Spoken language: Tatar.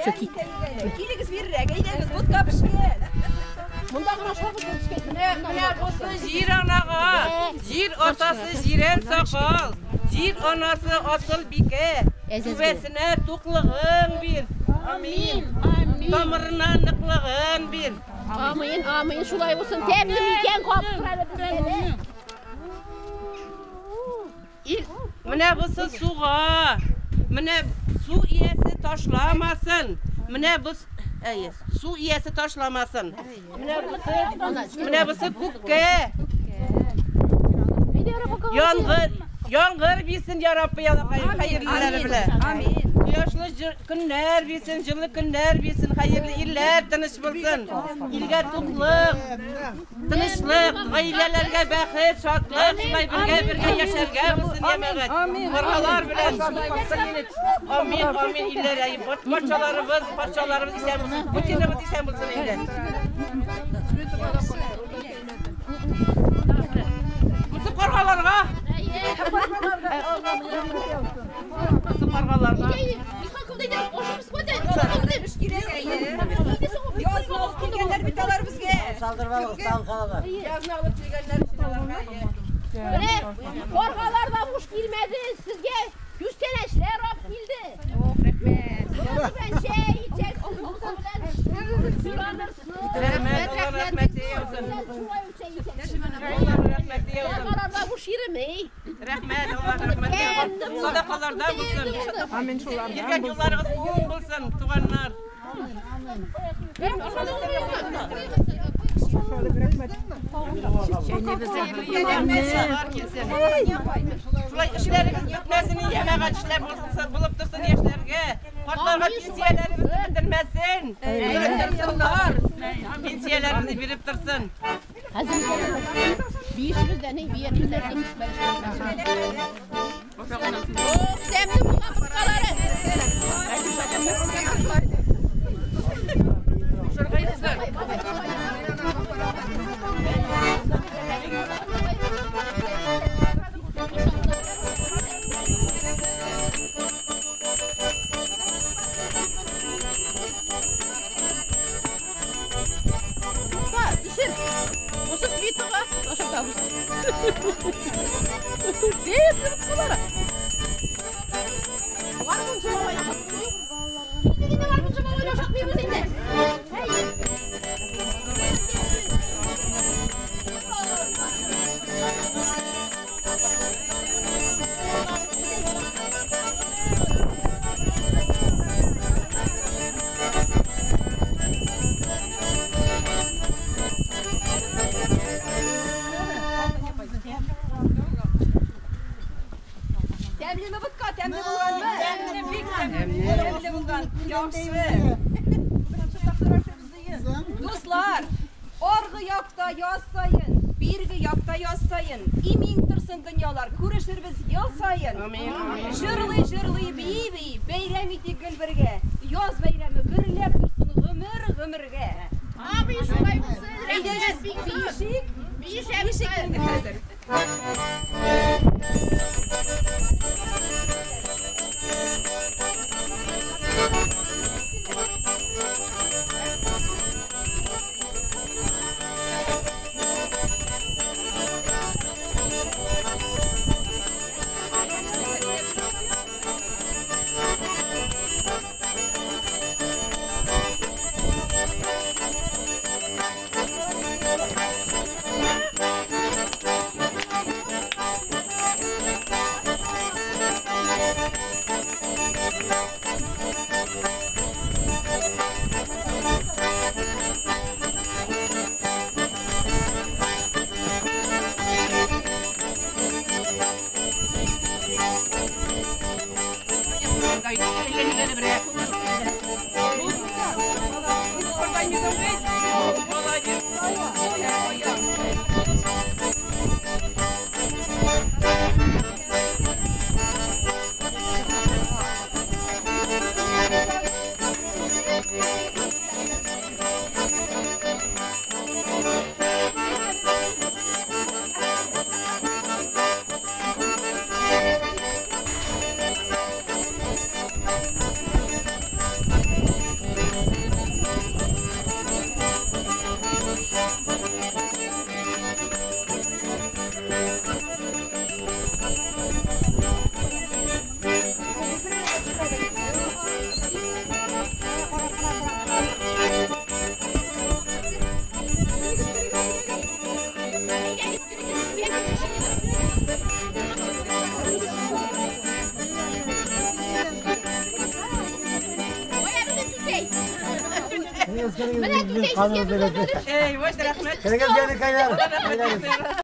Килегез биррәк, әйдәгез, ботка пешкән. Монда гына шагыз пешкән. Менә бусы җир анага, җир атасы җирән сакал, җир анасы асыл бикә. Түбәсенә туклыгын бир. Амин. Тамырына ныклыгын бир. Амин, амин, шулай булсын. Тәмле микән калып тора әле безгә дә. Менә бусы суга. Менә су иясе ташламасын. Менә бу әйе, су иясе ташламасын. Менә бусы күккә. Яңгыр, яңгыр бирсен, я Рабби, Аллаһ, хәерлеләре белән. Амин. Кояшлы көннәр бирсен, җылы көннәр бирсен, хәерле илләр тыныч булсын. Илгә туклык, тынычлык, гаиләләргә бәхет, шатлык, шулай бергә-бергә яшәргә булсын, җәмәгать. Каргалар белән. Амин, амин, илләр, әй, патшаларыбыз, патшаларыбыз исән булсын. Путиныбыз исән булсын инде. Бусы каргаларга. Бусы каргаларга. Язны алып килгәннәр бит алар безгә. Салдырып алыгыз, тагын калалар. Язны алып килгәннәр бит аларга. Менә каргалар да буш килмәде, сезгә күчтәнәчләр алып килде. Ох, рәхмәт. Монысы белән чәй эчәрсез, монысы белән сыйланырсыз. Рәхмәт, Алла рәхмәте яусын. Шулай ук чәй эчәрсез. Алла рәхмәте яусын. Каргалар да буш йөреми. Рәхмәт, Алла рәхмәте яусын. Садакаларда булсын. Амин шулардан. Йөргән юлларыгыз уң булсын, туганнар. Рәхмәт килсен. Шулай эшләрегез бетмәсен, җәмәгать эшләр булсын, булып торсын яшьләргә. Картларга пенсияләребезне бетермәсен. Биреп торсыннар. Пенсияләребезне биреп торсын. Хәзер 500 дә ни, 500 дә. Ох, тәмле булган боткалары. Шыргайсызлар. Тукта, төшер. Бусы Светага ашатабыз. Тәмле боткалары. Гармунчы бабай ашатмый. Инде генә гармунчы бабайны ашатмыйбыз инде. Әйе. Тәмлеме ботка, тәмле булганмы? Тәмле, бик тәмле. Тәмле булган. Яхшы. Дуслар, аргы якта яз саен, бирге якта яз саен, имин торсын дөньялар, күрешербез ел саен. Амин, амин. Җырлый, җырлый, бии, бии, бәйрәм итик гел бергә. Яз бәйрәме гөрләп торсын гомер гомергә. Амин, шулай булсын. Әйдәгез, Рәхмәт, бик зур. биешик. Биешәбез. Биешик инде хәзер. Менә түтәй сезгә безгә бәлеш. Эй, ваш рәхмәт. Керегез, җаныкайлар. Рәхмәт.